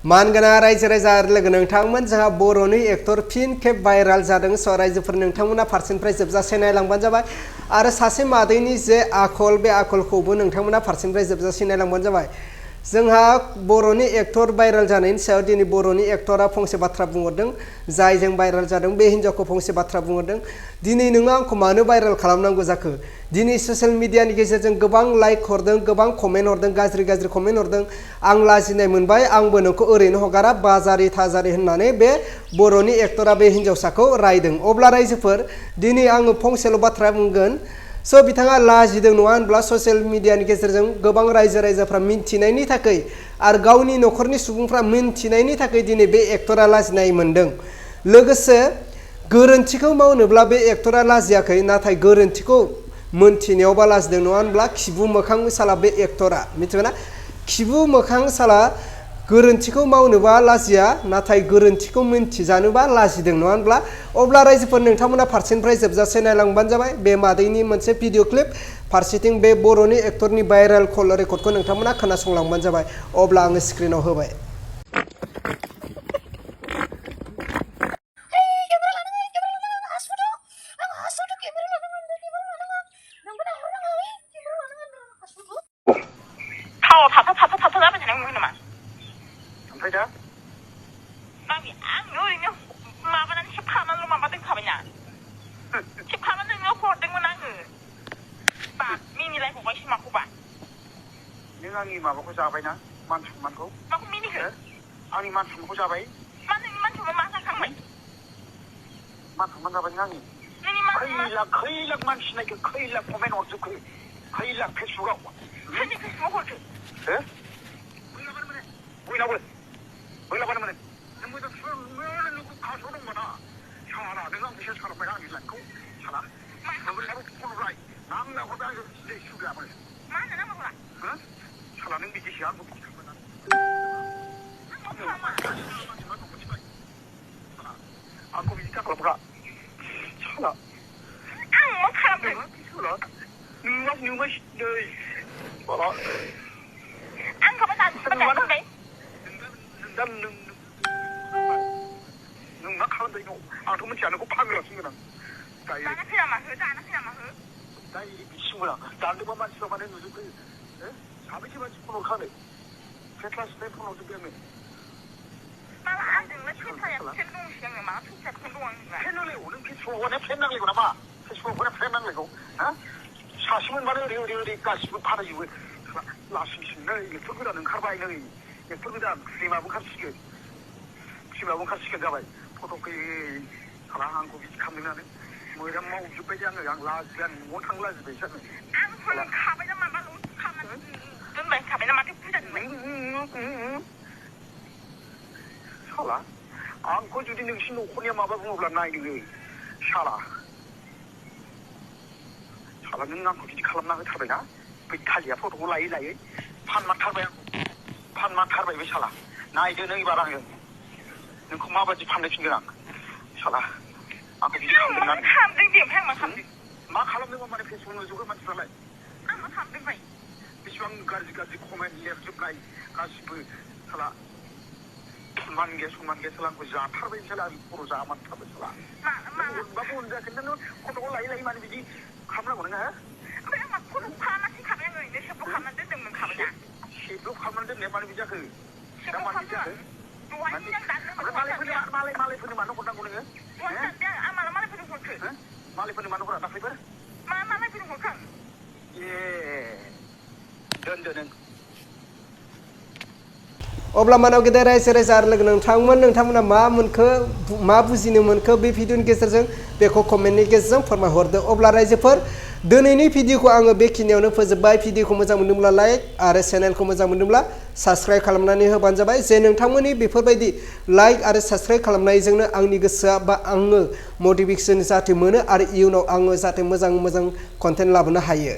मानगोना रायजो राजा लोगो नोंथांमोन जोंहा बर'नि एक्टर फिन खेब भाइराल जादों स' रायजोफोर नोंथांमोना फारसेनिफ्राय जोबजासे नायलांबानो जाबाय आरो सासे मादैनि जे आखल बे आखलखौबो नोंथांमोना फारसेनिफ्राय जोबजासे नायलांबानो जाबाय जोंहा बर'नि एक्टर भाइराल जानायनि सायाव दिनै बर'नि एक्टरा फंसे बाथ्रा बुंहरदों जायजों भाइराल जादों बे हिन्जावखौ फंसे बाथ्रा बुंहरदों दिनै नोङो आंखौ मानो भाइराल खालामनांगौ जाखो दिनै ससियेल मिडियानि गेजेरजों गोबां लाइक हरदों गोबां कमेन्ट हरदों गाज्रि गाज्रि कमेन्ट हरदों आं लाजिनाय मोनबाय आंबो नोंखौ ओरैनो हगारा बाजारि थाजारि होननानै बे बर'नि एक्टरा बे हिन्जावसाखौ रायदों अब्ला रायजोफोर दिनै आङो फंसेल' बाथ्रा बुंगोन स' बिथाङा लाजिदों नङा होनब्ला ससियेल मिडियानि गेजेरजों गोबां रायजो राजाफ्रा मिन्थिनायनि थाखाय आरो गावनि न'खरनि सुबुंफ्रा मिन्थिनायनि थाखाय दिनै बे एक्टरा लाजिनाय मोनदों लोगोसे गोरोन्थिखौ मावनोब्ला बे एक्टरा लाजियाखै नाथाय गोरोन्थिखौ मोन्थिनायावबा लाजिदों नङा होनब्ला खिबु मोखां साला बे एक्टरा मिथिबायना खिबु मोखां साला गोरोन्थिखौ मावनोबा लाजिया नाथाय गोरोन्थिखौ मिन्थिजानोबा लाजिदों नङा होनब्ला अब्ला रायजोफोर नोंथांमोना फारसेनिफ्राय जोबजासे नायलांबानो जाबाय बे मादैनि मोनसे भिडिअ क्लिप फारसेथिं बे बर'नि एक्टरनि भाइराल कल रेकर्डखौ नोंथांमोना खोनासंलांबानो जाबाय अब्ला आङो स्क्रिनाव होबाय आंनि माबाखौ जाबायना मान सन्मानखौ माखौ मिनिखो आंनि मान सन्मानखौ जाबाय मानो मान सन्मान मा जाखांबाय मान सन्मान जाबाय आंनि खैलाख मानसि नायखो खैलाख कमेन्ट हरजोबखो खैलाख फेसबुकआव सोरनि फेसबुकआव हरखो हो बैलाबानो मोनो नों मोजां नोंखौ खासेयाव दंबाना साला नों आं बिसोर सारबाय आंनि लाइनखौ साला नोंबो फनहरबाय नांना हरबाय आंजों सिदै सुगामोन मा होनो नामा हरा हो साला नों बिदिसो आंबो बुंथारबाय आंखौ बिदि दाखालामग्रा साला आं मा खालामदों साला नोंबा सिदै साला आंखौबो जाजोब्बाय नों मा खालामदों न' आंथ' मिथिया नोंखौ फाग्लासो होनां दाना फैया माहो दायो बिसिमोन आं दानदोंबा मानसिफ्रा माने नुजोबखायो साबैसे मानसि फन हरखानो फेस्लासिनाय फन हरजोबबाय आङो माबा आंजोंलाय फेस्लाया फेन दंसै आङो माबा फेस्लाया फेन दं आंजोंलाय फेन नांलायगौ नों फेसबुक हरनाया फेन नांलायगौ नामा फेसबुक हरनाया फेन नांलायगौ हा सासे मोनबानो ओरै गासिबो फानायजोबो लासिंसिं नै एक्टर गोदान ओंखारबाय नै एक्टर गोदान फिल्माबो ओंखारसिगोन जाबाय फट' फैयो साला आंखौ बिदि खालामदों मोजां मावजोब्बाय आङो आं लाजिबाय आं न'आव थांनो लाजिबायसो आं फोरोंखाबाय ना माबाल' खालामनानै दोनबायखाबाय ना माथो बुरजा साला आंखौ जुदि नोंसिनि न'खरनिया माबा बुङोब्ला नाय नोङो साला नों आंखौ बिदि खालामना होथारबायना बै खालिया फट'खौ लायै फानमारथारबाय बे साला नायदो नों एबार आङो नोंखौ माबायदि फानलायफिनगोन आं साला आंखौ बिदि खालामदों ना खालामदों दे ओमफ्राय आं मा खालामदों मा खालामदों माने फेसबुक नुजोबो मानसिफ्रालाय आं मा खालामदों भाइ बेसेबां गाज्रि कमेन्ट लिरजोबनाय गासिबो साला सनमान गैया साला आंखौ जाथारबाय साला आं खर' जामारथारबाय साला माबा मोनजायाखै नों फट'खौ लायै माने बिदि खालामनांगौ नोङो ओमफ्राय आं मा फट'खौ खालामासै खाबाय आं ओरैनो सेबल' खालामनानै दोनदोंमोन खाबायना सेबल' खालामनानै दोननाया मानो बिदि जाखो दा मानो बिदि जाखो मालायफोरनो मानो हरनांगौ नोङो मालायफोरनो मानो हरा दाख्लैफोर मा मालायफोरनो हरखां दोनदो नों अब्ला मानाव गेदेर रायजो राजा लोगो नोंथांमोना मा बुजिनो मोनखो बे भिडिअनि गेजेरजों बेखौ कमेन्टनि गेजेरजों फोरमायहरदो अब्ला रायजोफोर दिनैनि भिडिअखौ आङो बेखिनियावनो फोजोबबाय भिडिअखौ मोजां मोनदोंब्ला लाइक आरो चेनेलखौ मोजां मोनदोंब्ला साबस्क्राइब खालामनानै होबानो जाबाय जे नोंथांमोननि बेफोरबायदि लाइक आरो साबस्क्राइब खालामनायजोंनो आंनि गोसोआ बा आङो मटिभेसन जाहाथे मोनो आरो इयुनाव आङो जाहाथे मोजां कन्टेन्ट लाबोनो हायो